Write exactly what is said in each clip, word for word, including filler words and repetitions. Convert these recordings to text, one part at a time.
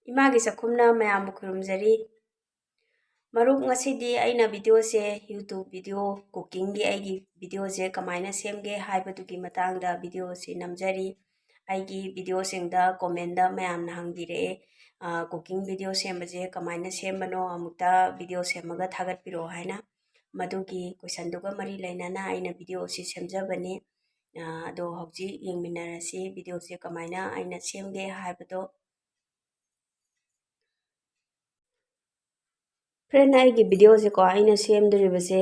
ꯏꯃꯥꯒꯤ ꯆꯥꯛꯈꯨꯝꯅ ꯃꯌꯥꯝꯕꯨ ꯈꯨꯔꯨꯝꯖꯔꯤ꯫ ꯃꯔꯨꯞ, ꯉꯁꯤꯗꯤ ꯑꯩꯅ videoꯁꯦ, YouTube video, cookingꯒꯤ ꯑꯩꯒꯤ videoꯁꯦ ꯀꯃꯥꯏꯅ ꯁꯦꯝꯒꯦ ꯍꯥꯏꯕꯗꯨꯒꯤ ꯃꯇꯥꯡꯗ videoꯁꯤ ꯅꯝꯖꯔꯤ꯫ ꯑꯩꯒꯤ videoꯁꯤꯡꯗ commentꯗ ꯃꯌꯥꯝꯅ ꯍꯪꯕꯤꯔꯛꯑꯦ, "ꯑ, cooking video ꯁꯦꯝꯕꯁꯦ ꯀꯃꯥꯏꯅ ꯁꯦꯝꯕꯅꯣ? ꯑꯃꯨꯛꯇ video ꯁꯦꯝꯃꯒ ꯊꯥꯒꯠꯄꯤꯔꯛꯑꯣ" ꯍꯥꯏꯅ꯫ ꯃꯗꯨꯒꯤ questionꯗꯨꯒ ꯃꯔꯤ ꯂꯩꯅꯅ ꯑꯩꯅ videoꯁꯤ ꯁꯦꯝꯖꯕꯅꯤ꯫ ꯑ, ꯑꯗꯣ ꯍꯧꯖꯤꯛ ꯌꯦꯡꯃꯤꯟꯅꯔꯁꯤ videoꯁꯦ ꯀꯃꯥꯏꯅ ꯑꯩꯅ ꯁꯦꯝꯒꯦ ꯍꯥꯏꯕꯗꯣ꯫ Friend, ꯑꯩꯒꯤ videoꯁꯦꯀꯣ, ꯑꯩꯅ ꯁꯦꯝꯗꯣꯔꯤꯕꯁꯦ,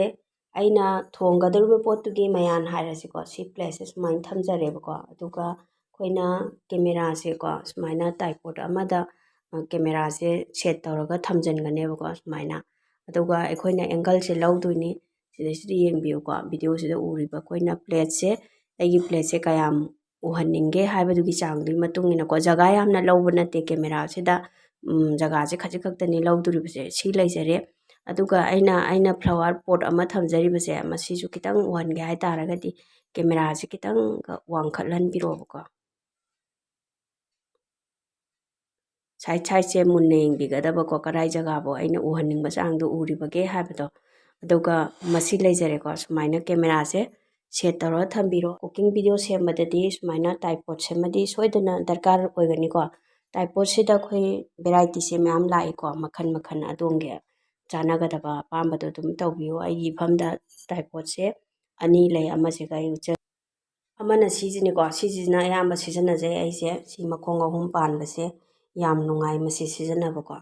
ꯑꯩꯅ ꯊꯣꯡꯒꯗꯧꯔꯤꯕ ꯄꯣꯠꯇꯨꯒꯤ ꯃꯌꯥꯟ ꯍꯥꯏꯔꯁꯤꯀꯣ, ꯁꯤ plateꯁꯦ ꯁꯨꯃꯥꯏꯅ ꯊꯝꯖꯔꯦꯕꯀꯣ꯫ ꯑꯗꯨꯒ ꯑꯩꯈꯣꯏꯅ cameraꯁꯦꯀꯣ, ꯁꯨꯃꯥꯏꯅ tripod ꯑꯃꯗ, ꯑ, cameraꯁꯦ set ꯇꯧꯔꯒ ꯊꯝꯖꯤꯟꯒꯅꯦꯕꯀꯣ, ꯁꯨꯃꯥꯏꯅ꯫ ꯑꯗꯨꯒ ꯑꯩꯈꯣꯏꯅ angleꯁꯦ ꯂꯧꯗꯣꯏꯅꯤ꯫ ꯁꯤꯗꯩꯁꯤꯗ ꯌꯦꯡꯕꯤꯌꯨꯀꯣ, videoꯁꯤꯗ ꯎꯔꯤꯕ ꯑꯩꯈꯣꯏꯅ plateꯁꯦ, ꯑꯩꯒꯤ plateꯁꯦ ꯀꯌꯥꯝ ꯎꯍꯟꯅꯤꯡꯒꯦ ꯍꯥꯏꯕꯗꯨꯒꯤ ꯆꯥꯡꯗꯨꯒꯤ ꯃꯇꯨꯡ ꯏꯟꯅꯀꯣ, ꯖꯒꯥ ꯌꯥꯝꯅ ꯂꯧꯕ ꯅꯠꯇꯦ cameraꯁꯤꯗ, ꯎꯝ, ꯖꯒꯥꯁꯦ ꯈꯖꯤꯛ ꯈꯛꯇꯅꯤ ꯂꯧꯗꯣꯔꯤꯕꯁꯦ꯫ ꯁꯤ ꯂꯩꯖꯔꯦ꯫ ꯑꯗꯨꯒ ꯑꯩꯅ, ꯑꯩꯅ flower pot ꯑꯃ ꯊꯝꯖꯔꯤꯕꯁꯦ, ꯃꯁꯤꯁꯨ ꯈꯤꯇꯪ ꯎꯍꯟꯒꯦ ꯍꯥꯏꯇꯥꯔꯒꯗꯤ cameraꯁꯦ ꯈꯤꯇꯪ ꯋꯥꯡꯈꯠꯍꯟꯕꯤꯔꯛꯑꯣꯕꯀꯣ꯫ Side sideꯁꯦ ꯃꯨꯟꯅ ꯌꯦꯡꯕꯤꯒꯗꯕꯀꯣ, ꯀꯗꯥꯏ ꯖꯒꯥꯕꯨ ꯑꯩꯅ ꯎꯍꯟꯅꯤꯡꯕ ꯆꯥꯡꯗꯣ ꯎꯔꯤꯕꯒꯦ ꯍꯥꯏꯕꯗꯣ꯫ ꯑꯗꯨꯒ ꯃꯁꯤ ꯂꯩꯖꯔꯦꯀꯣ, ꯁꯨꯃꯥꯏꯅ cameraꯁꯦ set ꯇꯧꯔꯒ ꯊꯝꯕꯤꯔꯣ꯫ Cooking video ꯁꯦꯝꯕꯗꯗꯤ ꯁꯨꯃꯥꯏꯅ tripod ꯁꯤꯃꯗꯤ ꯁꯣꯏꯗꯅ ꯗꯔꯀꯥꯔ ꯑꯣꯏꯒꯅꯤꯀꯣ꯫ Tripodꯁꯤꯗ ꯑꯩꯈꯣꯏ varietyꯁꯦ ꯃꯌꯥꯝ ꯂꯥꯛꯏꯀꯣ, ꯃꯈꯜ ꯃꯈꯜ, ꯑꯗꯣꯝꯒꯤ ꯆꯥꯟꯅꯒꯗꯕ ꯑꯄꯥꯝꯕꯗꯣ ꯑꯗꯨꯝ ꯇꯧꯕꯤꯌꯨ꯫ ꯑꯩꯒꯤ ꯏꯐꯝꯗ tripodꯁꯦ ꯑꯅꯤ ꯂꯩ, ꯑꯃꯁꯤꯒ ꯑꯩ ꯎꯠꯆ-, ꯑꯃꯅ ꯁꯤꯁꯤꯅꯤꯀꯣ, ꯁꯤꯁꯤꯅ ꯑꯌꯥꯝꯕ ꯁꯤꯖꯤꯟꯅꯖꯩ ꯑꯩꯁꯦ꯫ ꯁꯤ ꯃꯈꯣꯡ ꯑꯍꯨꯝ ꯄꯥꯟꯕꯁꯦ ꯌꯥꯝ ꯅꯨꯡꯉꯥꯏ ꯃꯁꯤ ꯁꯤꯖꯤꯟꯅꯕꯀꯣ꯫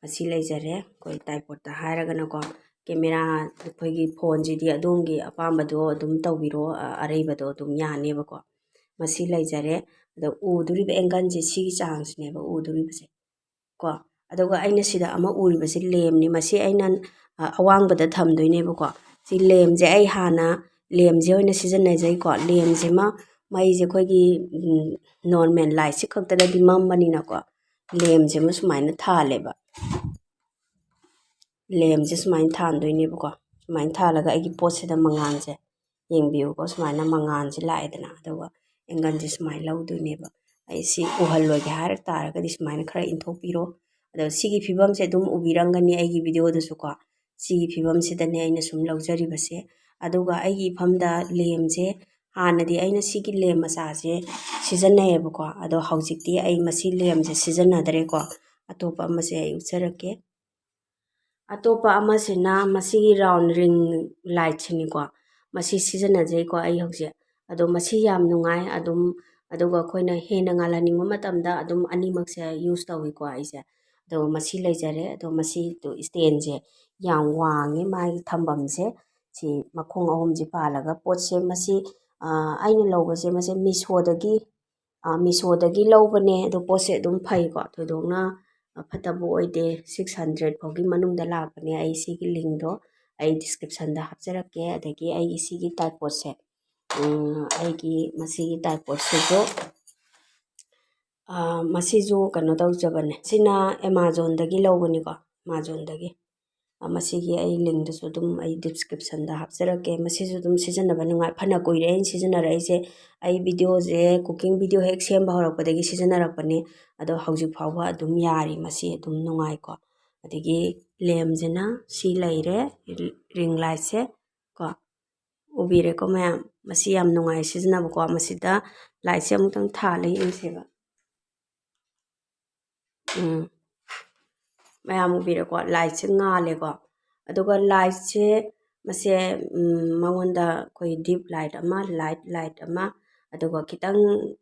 ꯑꯁꯤ ꯂꯩꯖꯔꯦ ꯑꯩꯈꯣꯏ tripodꯇ ꯍꯥꯏꯔꯒꯅꯀꯣ꯫ Camera ꯑꯩꯈꯣꯏꯒꯤ phoneꯁꯤꯗꯤ ꯑꯗꯣꯝꯒꯤ ꯑꯄꯥꯝꯕꯗꯣ ꯑꯗꯨꯝ ꯇꯧꯕꯤꯔꯣ, ꯑ-, ꯑꯔꯩꯕꯗꯣ ꯑꯗꯨꯝ ꯌꯥꯅꯦꯕꯀꯣ꯫ ꯃꯁꯤ ꯂꯩꯖꯔꯦ꯫ ꯑꯗꯣ ꯎꯗꯣꯔꯤꯕ angleꯁꯦ ꯁꯤꯒꯤ ꯆꯥꯡꯁꯤꯅꯦꯕ ꯎꯗꯣꯔꯤꯕꯁꯦ꯫ ꯀꯣ꯫ ꯑꯗꯨꯒ ꯑꯩꯅ ꯁꯤꯗ ꯑꯃ ꯎꯔꯤꯕꯁꯤ lamp ꯅꯤ꯫ ꯃꯁꯤ ꯑꯩꯅ, ꯑ, ꯑꯋꯥꯡꯕꯗ ꯊꯝꯗꯣꯏꯅꯦꯕꯀꯣ꯫ ꯁꯤ lamp ꯁꯦ ꯑꯩ ꯍꯥꯟꯅ lamp ꯁꯦ ꯑꯣꯏꯅ ꯁꯤꯖꯤꯟꯅꯖꯩꯀꯣ꯫ Lamp ꯁꯤꯃ ꯃꯩꯁꯦ ꯑꯩꯈꯣꯏꯒꯤ, ꯎꯝ, normal light ꯁꯤ ꯈꯛꯇꯗꯗꯤ ꯃꯝꯕꯅꯤꯅꯀꯣ꯫ Lamp ꯁꯤꯃ ꯁꯨꯃꯥꯏꯅ ꯊꯥꯜꯂꯦꯕ꯫ Lamp ꯁꯦ ꯁꯨꯃꯥꯏꯅ ꯊꯥꯟꯗꯣꯏꯅꯦꯕꯀꯣ꯫ ꯁꯨꯃꯥꯏꯅ ꯊꯥꯜꯂꯒ ꯑꯩꯒꯤ ꯄꯣꯠꯁꯤꯗ ꯃꯉꯥꯜꯁꯦ ꯌꯦꯡꯕꯤꯌꯨꯀꯣ꯫ ꯁꯨꯃꯥꯏꯅ ꯃꯉꯥꯜꯁꯦ ꯂꯥꯛꯑꯦꯗꯅ, ꯑꯗꯨꯒ angleꯁꯦ ꯁꯨꯃꯥꯏꯅ ꯂꯧꯗꯣꯏꯅꯦꯕ꯫ ꯑꯩ ꯁꯤ ꯎꯍꯜꯂꯣꯏꯒꯦ ꯍꯥꯏꯔ ꯇꯥꯔꯒꯗꯤ ꯁꯨꯃꯥꯏꯅ ꯈꯔ ꯏꯟꯊꯣꯛꯄꯤꯔꯣ꯫ ꯑꯗꯣ ꯁꯤꯒꯤ ꯐꯤꯕꯝꯁꯦ ꯑꯗꯨꯝ ꯎꯕꯤꯔꯝꯒꯅꯤ ꯑꯩꯒꯤ videoꯗꯁꯨꯀꯣ꯫ ꯁꯤꯒꯤ ꯐꯤꯕꯝꯁꯤꯗꯅꯦ ꯑꯩꯅ ꯁꯨꯝ ꯂꯧꯖꯔꯤꯕꯁꯦ꯫ ꯑꯗꯨꯒ ꯑꯩꯒꯤ ꯏꯐꯝꯗ ꯂꯦꯝꯁꯦ, ꯍꯥꯟꯅꯗꯤ ꯑꯩꯅ ꯁꯤꯒꯤ ꯂꯦꯝ ꯃꯆꯥꯁꯦ ꯁꯤꯖꯤꯟꯅꯩꯌꯦꯕꯀꯣ꯫ ꯑꯗꯣ ꯍꯧꯖꯤꯛꯇꯤ ꯑꯩ ꯃꯁꯤ ꯂꯦꯝꯁꯦ ꯁꯤꯖꯤꯟꯅꯗ꯭ꯔꯦꯀꯣ꯫ ꯑꯇꯣꯞꯄ ꯑꯃꯁꯦ ꯑꯩ ꯎꯠꯆꯔꯛꯀꯦ꯫ ꯑꯇꯣꯞꯄ ꯑꯃꯁꯤꯅ ꯃꯁꯤꯒꯤ round ring lightꯁꯤꯅꯤꯀꯣ꯫ ꯃꯁꯤ ꯁꯤꯖꯤꯟꯅꯖꯩꯀꯣ ꯑꯩ ꯍꯧꯖꯤꯛ꯫ ꯑꯗꯣ ꯃꯁꯤ ꯌꯥꯝ ꯅꯨꯡꯉꯥꯏ ꯑꯗꯨꯝ, ꯑꯗꯨꯒ ꯑꯩꯈꯣꯏꯅ ꯍꯦꯟꯅ ꯉꯥꯜꯍꯟꯅꯤꯡꯕ ꯃꯇꯝꯗ ꯑꯗꯨꯝ ꯑꯅꯤꯃꯛꯁꯦ use ꯇꯧꯏꯀꯣ ꯑꯩꯁꯦ꯫ ꯑꯗꯣ ꯃꯁꯤ ꯂꯩꯖꯔꯦ꯫ ꯑꯗꯣ ꯃꯁꯤꯗꯣ standꯁꯦ ꯌꯥꯝ ꯋꯥꯡꯉꯦ ꯃꯥꯒꯤ ꯊꯝꯐꯝꯁꯦ꯫ ꯁꯤ ꯃꯈꯣꯡ ꯑꯍꯨꯝꯁꯤ ꯄꯥꯜꯂꯒ ꯄꯣꯠꯁꯦ ꯃꯁꯤ, ꯑꯩꯅ ꯂꯧꯕꯁꯦ ꯃꯁꯤ Meeshoꯗꯒꯤ, Meeshoꯗꯒꯤ ꯂꯧꯕꯅꯦ꯫ ꯑꯗꯣ ꯄꯣꯠꯁꯦ ꯑꯗꯨꯝ ꯐꯩꯀꯣ, ꯊꯣꯏꯗꯣꯛꯅ ꯐꯠꯇꯕ ꯑꯣꯏꯗꯦ꯫ Six hundred ꯐꯥꯎꯒꯤ ꯃꯅꯨꯡꯗ ꯂꯥꯛꯄꯅꯦ꯫ ꯑꯩ ꯁꯤꯒꯤ linkꯗꯣ ꯑꯩ descriptionꯗ ꯍꯥꯞꯆꯔꯛꯀꯦ꯫ ꯑꯗꯒꯤ ꯑꯩꯒꯤ ꯁꯤꯒꯤ tripodꯁꯦ, ꯑꯩꯒꯤ ꯃꯁꯤꯒꯤ tripodꯁꯤꯁꯨ, ꯃꯁꯤꯁꯨ ꯀꯩꯅꯣ ꯇꯧꯖꯕꯅꯦ꯫ ꯁꯤꯅ Amazonꯗꯒꯤ ꯂꯧꯕꯅꯤꯀꯣ, Amazonꯗꯒꯤ꯫ ꯃꯁꯤꯒꯤ ꯑꯩ linkꯗꯨꯁꯨ ꯑꯗꯨꯝ ꯑꯩ descriptionꯗ ꯍꯥꯞꯆꯔꯛꯀꯦ꯫ ꯃꯁꯤꯁꯨ ꯑꯗꯨꯝ ꯁꯤꯖꯤꯟꯅꯕ ꯅꯨꯡꯉꯥꯏ꯫ ꯐꯅ ꯀꯨꯏꯔꯦ ꯑꯩꯅ ꯁꯤꯖꯤꯟꯅꯔꯛꯏꯁꯦ꯫ ꯑꯩ videoꯁꯦ, cooking video ꯍꯦꯛ ꯁꯦꯝꯕ ꯍꯧꯔꯛꯄꯗꯒꯤ ꯁꯤꯖꯤꯟꯅꯔꯛꯄꯅꯦ꯫ ꯑꯗꯣ ꯍꯧꯖꯤꯛ ꯐꯥꯎꯕ ꯑꯗꯨꯝ ꯌꯥꯔꯤ, ꯃꯁꯤ ꯑꯗꯨꯝ ꯅꯨꯡꯉꯥꯏꯀꯣ꯫ ꯑꯗꯒꯤ ꯂꯦꯝꯁꯤꯅ ꯁꯤ ꯂꯩꯔꯦ, ring lightꯁꯦ ꯀꯣ꯫ ꯎꯕꯤꯔꯦꯀꯣ ꯃꯌꯥꯝ, ꯃꯁꯤ ꯌꯥꯝ ꯅꯨꯡꯉꯥꯏ ꯁꯤꯖꯤꯟꯅꯕꯀꯣ꯫ ꯃꯁꯤꯗ lightꯁꯦ ꯑꯃꯨꯛꯇꯪ ꯊꯥꯜꯂ ꯌꯦꯡꯁꯦꯕ꯫ ꯎꯝ, ꯃꯌꯥꯝ ꯎꯕꯤꯔꯦꯀꯣ, lightꯁꯦ ꯉꯥꯜꯂꯦꯀꯣ꯫ ꯑꯗꯨꯒ lightꯁꯦ ꯃꯁꯦ, ꯃꯉꯣꯟꯗ ꯑꯩꯈꯣꯏ deep light ꯑꯃ, light light ꯑꯃ, ꯑꯗꯨꯒ ꯈꯤꯇꯪ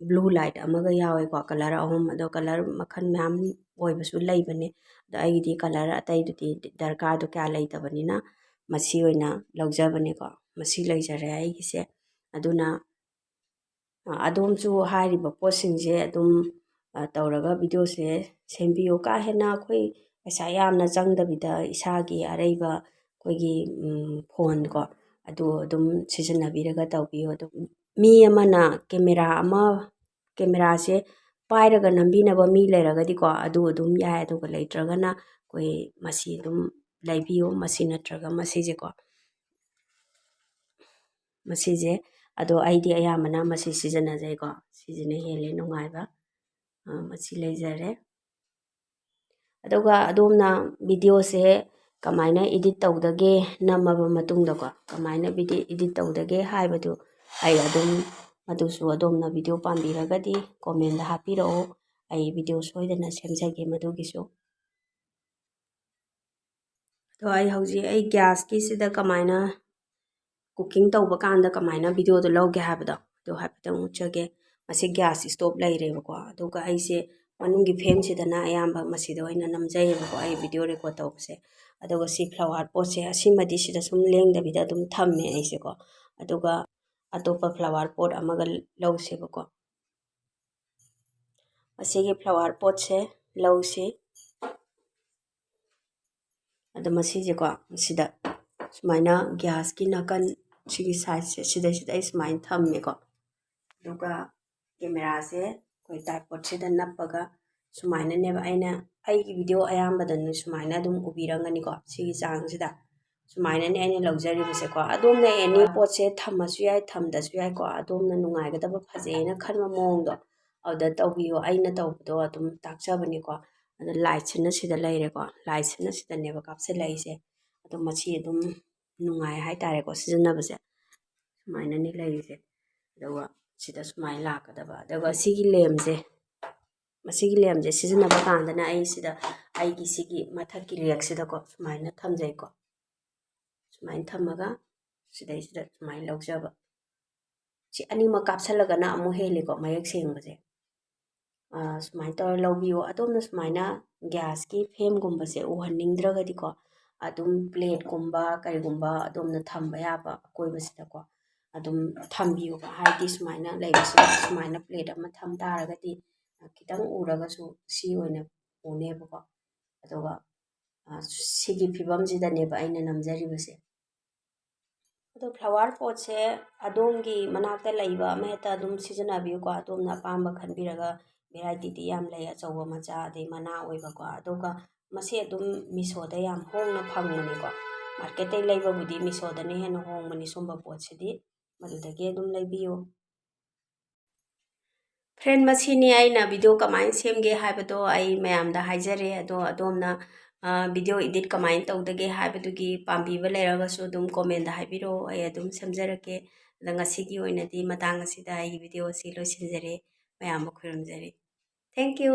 blue light ꯑꯃꯒ ꯌꯥꯎꯋꯦꯀꯣ꯫ Colour ꯑꯍꯨꯝ, ꯑꯗꯣ colour ꯃꯈꯜ ꯃꯌꯥꯝ ꯑꯣꯏꯕꯁꯨ ꯂꯩꯕꯅꯦ꯫ ꯑꯗꯣ ꯑꯩꯒꯤꯗꯤ colour ꯑꯇꯩꯗꯨꯗꯤ ꯗꯔꯀꯥꯔꯗꯣ ꯀꯌꯥ ꯂꯩꯇꯕꯅꯤꯅ ꯃꯁꯤ ꯑꯣꯏꯅ ꯂꯧꯖꯕꯅꯦꯀꯣ꯫ ꯃꯁꯤ ꯂꯩꯖꯔꯦ ꯑꯩꯒꯤꯁꯦ꯫ ꯑꯗꯨꯅ ꯑꯗꯣꯝꯁꯨ ꯍꯥꯏꯔꯤꯕ ꯄꯣꯠꯁꯤꯡꯁꯦ ꯑꯗꯨꯝ ꯇꯧꯔꯒ videoꯁꯦ ꯁꯦꯝꯕꯤꯌꯨ꯫ ꯀꯥ ꯍꯦꯟꯅ ꯑꯩꯈꯣꯏ ꯄꯩꯁꯥ ꯌꯥꯝꯅ ꯆꯪꯗꯕꯤꯗ ꯏꯁꯥꯒꯤ ꯑꯔꯩꯕ ꯑꯩꯈꯣꯏꯒꯤ phoneꯀꯣ, ꯑꯗꯨ ꯑꯗꯨꯝ ꯁꯤꯖꯤꯟꯅꯕꯤꯔꯒ ꯇꯧꯕꯤꯌꯨ꯫ ꯑꯗꯨꯝ ꯃꯤ ꯑꯃꯅ camera ꯑꯃ, cameraꯁꯦ ꯄꯥꯏꯔꯒ ꯅꯝꯕꯤꯅꯕ ꯃꯤ ꯂꯩꯔꯒꯗꯤꯀꯣ, ꯑꯗꯨ ꯑꯗꯨꯝ ꯌꯥꯏ꯫ ꯑꯗꯨꯒ ꯂꯩꯇ꯭ꯔꯒꯅ ꯑꯩꯈꯣꯏ ꯃꯁꯤ ꯑꯗꯨꯝ ꯂꯩꯕꯤꯌꯨ, ꯃꯁꯤ ꯅꯠꯇ꯭ꯔꯒ ꯃꯁꯤꯁꯦꯀꯣ꯫ ꯃꯁꯤꯁꯦ, ꯑꯗꯣ ꯑꯩꯗꯤ ꯑꯌꯥꯝꯕꯅ ꯃꯁꯤ ꯁꯤꯖꯤꯟꯅꯖꯩꯀꯣ꯫ ꯁꯤꯁꯤꯅ ꯍꯦꯜꯂꯦ ꯅꯨꯡꯉꯥꯏꯕ꯫ ꯑ, ꯃꯁꯤ ꯂꯩꯖꯔꯦ꯫ ꯑꯗꯨꯒ ꯑꯗꯣꯝꯅ videoꯁꯦ ꯀꯃꯥꯏꯅ edit ꯇꯧꯗꯒꯦ, ꯅꯝꯃꯕ ꯃꯇꯨꯡꯗꯀꯣ, ꯀꯃꯥꯏꯅ video edit ꯇꯧꯗꯒꯦ ꯍꯥꯏꯕꯗꯨ ꯑꯩ ꯑꯗꯨꯝ, ꯃꯗꯨꯁꯨ ꯑꯗꯣꯝꯅ video ꯄꯥꯝꯕꯤꯔꯒꯗꯤ commentꯇ ꯍꯥꯞꯄꯤꯔꯛꯑꯣ꯫ ꯑꯩ video ꯁꯣꯏꯗꯅ ꯁꯦꯝꯖꯒꯦ ꯃꯗꯨꯒꯤꯁꯨ꯫ ꯑꯗꯣ ꯑꯩ ꯍꯧꯖꯤꯛ ꯑꯩ gasꯀꯤꯁꯤꯗ ꯀꯃꯥꯏꯅ cooking ꯇꯧꯕ ꯀꯥꯟꯗ ꯀꯃꯥꯏꯅ videoꯗꯣ ꯂꯧꯒꯦ ꯍꯥꯏꯕꯗꯣ ꯑꯗꯨ ꯍꯥꯏꯐꯦꯠꯇꯪ ꯎꯠꯆꯒꯦ꯫ ꯃꯁꯤ gas stove ꯂꯩꯔꯦꯕꯀꯣ, ꯑꯗꯨꯒ ꯑꯩꯁꯦ ꯃꯅꯨꯡꯒꯤ frameꯁꯤꯗꯅ ꯑꯌꯥꯝꯕ ꯃꯁꯤꯗ ꯑꯣꯏꯅ ꯅꯝꯖꯩꯌꯦꯕꯀꯣ, ꯑꯩ video record ꯇꯧꯕꯁꯦ꯫ ꯑꯗꯨꯒ ꯁꯤ flower potꯁꯦ, ꯑꯁꯤꯃꯗꯤ ꯁꯤꯗ ꯁꯨꯝ ꯂꯦꯡꯗꯕꯤꯗ ꯑꯗꯨꯝ ꯊꯝꯃꯦ ꯑꯩꯁꯦꯀꯣ꯫ ꯑꯗꯨꯒ ꯑꯇꯣꯞꯄ flower pot ꯑꯃꯒ ꯂꯧꯁꯦꯕꯀꯣ꯫ ꯑꯁꯤꯒꯤ flower potꯁꯦ ꯂꯧꯁꯤ꯫ ꯑꯗꯣ ꯃꯁꯤꯁꯦꯀꯣ, ꯁꯤꯗ ꯁꯨꯃꯥꯏꯅ gasꯀꯤ ꯅꯥꯀꯟ, ꯁꯤꯒꯤ sideꯁꯦ, ꯁꯤꯗꯩꯁꯤꯗ ꯑꯩ ꯁꯨꯃꯥꯏꯅ ꯊꯝꯃꯦꯀꯣ꯫ ꯑꯗꯨꯒ cameraꯁꯦ ꯑꯩꯈꯣꯏ tripodꯁꯤꯗ ꯅꯞꯄꯒ ꯁꯨꯃꯥꯏꯅꯅꯦꯕ ꯑꯩꯅ, ꯑꯩꯒꯤ video ꯑꯌꯥꯝꯕꯗ ꯅꯣꯏ ꯁꯨꯃꯥꯏꯅ ꯑꯗꯨꯝ ꯎꯕꯤꯔꯝꯒꯅꯤꯀꯣ, ꯁꯤꯒꯤ ꯆꯥꯡꯁꯤꯗ꯫ ꯁꯨꯃꯥꯏꯅꯅꯦ ꯑꯩꯅ ꯂꯧꯖꯔꯤꯕꯁꯦꯀꯣ꯫ ꯑꯗꯣꯝꯅ any ꯄꯣꯠꯁꯦ ꯊꯝꯃꯁꯨ ꯌꯥꯏ, ꯊꯝꯗꯁꯨ ꯌꯥꯏꯀꯣ꯫ ꯑꯗꯣꯝꯅ ꯅꯨꯡꯉꯥꯏꯒꯗꯕ, ꯐꯖꯩꯅ ꯈꯟꯕ ꯃꯑꯣꯡꯗꯣ ꯑꯗꯨꯗ ꯇꯧꯕꯤꯌꯣ꯫ ꯑꯩꯅ ꯇꯧꯕꯗꯣ ꯑꯗꯨꯝ ꯇꯥꯛꯆꯕꯅꯤꯀꯣ꯫ ꯑꯗꯣ lightꯁꯤꯅ ꯁꯤꯗ ꯂꯩꯔꯦꯀꯣ꯫ Lightꯁꯤꯅ ꯁꯤꯗꯅꯦꯕ ꯀꯥꯞꯁꯤꯜꯂꯛꯏꯁꯦ꯫ ꯑꯗꯣ ꯃꯁꯤ ꯑꯗꯨꯝ ꯅꯨꯡꯉꯥꯏ ꯍꯥꯏꯇꯥꯔꯦꯀꯣ ꯁꯤꯖꯤꯟꯅꯕꯁꯦ꯫ ꯁꯨꯃꯥꯏꯅꯅꯤ ꯂꯩꯔꯤꯁꯦ꯫ ꯑꯗꯨꯒ ꯁꯤꯗ ꯁꯨꯃꯥꯏꯅ ꯂꯥꯛꯀꯗꯕ꯫ ꯑꯗꯨꯒ ꯁꯤꯒꯤ lampꯁꯦ, ꯃꯁꯤꯒꯤ lampꯁꯦ ꯁꯤꯖꯤꯟꯅꯕ ꯀꯥꯟꯗꯅ ꯑꯩ ꯁꯤꯗ ꯑꯩꯒꯤ ꯁꯤꯒꯤ ꯃꯊꯛꯀꯤ rackꯁꯤꯗꯀꯣ ꯁꯨꯃꯥꯏꯅ ꯊꯝꯖꯩꯀꯣ꯫ ꯁꯨꯃꯥꯏꯅ ꯊꯝꯃꯒ ꯁꯤꯗꯩꯁꯤꯗ ꯁꯨꯃꯥꯏꯅ ꯂꯧꯖꯕ꯫ ꯁꯤ ꯑꯅꯤꯃꯛ ꯀꯥꯞꯁꯜꯂꯒꯅ ꯑꯃꯨꯛ ꯍꯦꯜꯂꯤꯀꯣ ꯃꯌꯦꯛ ꯁꯦꯡꯕꯁꯦ꯫ ꯑꯥ, ꯁꯨꯃꯥꯏꯅ ꯇꯧꯔ ꯂꯧꯕꯤꯌꯣ꯫ ꯑꯗꯣꯝꯅ ꯁꯨꯃꯥꯏꯅ gasꯀꯤ flameꯒꯨꯝꯕꯁꯦ ꯎꯍꯟꯅꯤꯡꯗ꯭ꯔꯒꯗꯤꯀꯣ, ꯑꯗꯨꯝ plateꯀꯨꯝꯕ ꯀꯔꯤꯒꯨꯝꯕ ꯑꯗꯣꯝꯅ ꯊꯝꯕ ꯌꯥꯕ ꯑꯀꯣꯏꯕꯁꯤꯗꯀꯣ ꯑꯗꯨꯝ ꯊꯝꯕꯤꯌꯨꯕ꯫ ꯍꯥꯏꯗꯤ ꯁꯨꯃꯥꯏꯅ ꯂꯩꯕꯁꯤꯗ ꯁꯨꯃꯥꯏꯅ plate ꯑꯃ ꯊꯝ ꯇꯥꯔꯒꯗꯤ ꯈꯤꯇꯪ ꯎꯔꯒꯁꯨ ꯁꯤ ꯑꯣꯏꯅ ꯎꯅꯦꯕꯀꯣ꯫ ꯑꯗꯨꯒ, ꯑ, ꯁꯤꯒꯤ ꯐꯤꯕꯝꯁꯤꯗꯅꯦꯕ ꯑꯩꯅ ꯅꯝꯖꯔꯤꯕꯁꯦ꯫ ꯑꯗꯣ flower potꯁꯦ ꯑꯗꯣꯝꯒꯤ ꯃꯅꯥꯛꯇ ꯂꯩꯕ ꯑꯃꯍꯦꯛꯇ ꯑꯗꯨꯝ ꯁꯤꯖꯤꯟꯅꯕꯤꯌꯨꯀꯣ꯫ ꯑꯗꯣꯝꯅ ꯑꯄꯥꯝꯕ ꯈꯟꯕꯤꯔꯒ, varietyꯗꯤ ꯌꯥꯝ ꯂꯩ, ꯑꯆꯧꯕ, ꯃꯆꯥ, ꯑꯗꯩ ꯃꯅꯥ ꯑꯣꯏꯕꯀꯣ꯫ ꯑꯗꯨꯒ ꯃꯁꯤ ꯑꯗꯨꯝ Meeshoꯗ ꯌꯥꯝ ꯍꯣꯡꯅ ꯐꯪꯕꯅꯤꯀꯣ꯫ Marketꯇꯩ ꯂꯩꯕꯕꯨꯗꯤ Meeshoꯗꯅ ꯍꯦꯟꯅ ꯍꯣꯡꯕꯅꯤ ꯁꯨꯝꯕ ꯄꯣꯠꯁꯤꯗꯤ꯫ ꯃꯗꯨꯗꯒꯤ ꯑꯗꯨꯝ ꯂꯩꯕꯤꯌꯨ꯫ Friend, ꯃꯁꯤꯅꯤ ꯑꯩꯅ video ꯀꯃꯥꯏꯅ ꯁꯦꯝꯒꯦ ꯍꯥꯏꯕꯗꯣ ꯑꯩ ꯃꯌꯥꯝꯗ ꯍꯥꯏꯖꯔꯦ꯫ ꯑꯗꯣ ꯑꯗꯣꯝꯅ video edit ꯀꯃꯥꯏꯅ ꯇꯧꯗꯒꯦ ꯍꯥꯏꯕꯗꯨꯒꯤ ꯄꯥꯝꯕꯤꯕ ꯂꯩꯔꯒꯁꯨ ꯑꯗꯨꯝ commentꯗ ꯍꯥꯏꯕꯤꯔꯛꯑꯣ, ꯑꯩ ꯑꯗꯨꯝ ꯁꯦꯝꯖꯔꯛꯀꯦ꯫ ꯑꯗ ꯉꯁꯤꯒꯤ ꯑꯣꯏꯅꯗꯤ ꯃꯇꯥꯡ ꯑꯁꯤꯗ ꯑꯩꯒꯤ video ꯑꯁꯤ ꯂꯣꯏꯁꯤꯟꯖꯔꯦ꯫ ꯃꯌꯥꯝꯕꯨ ꯈꯨꯔꯨꯝꯖꯔꯤ꯫ Thank you꯫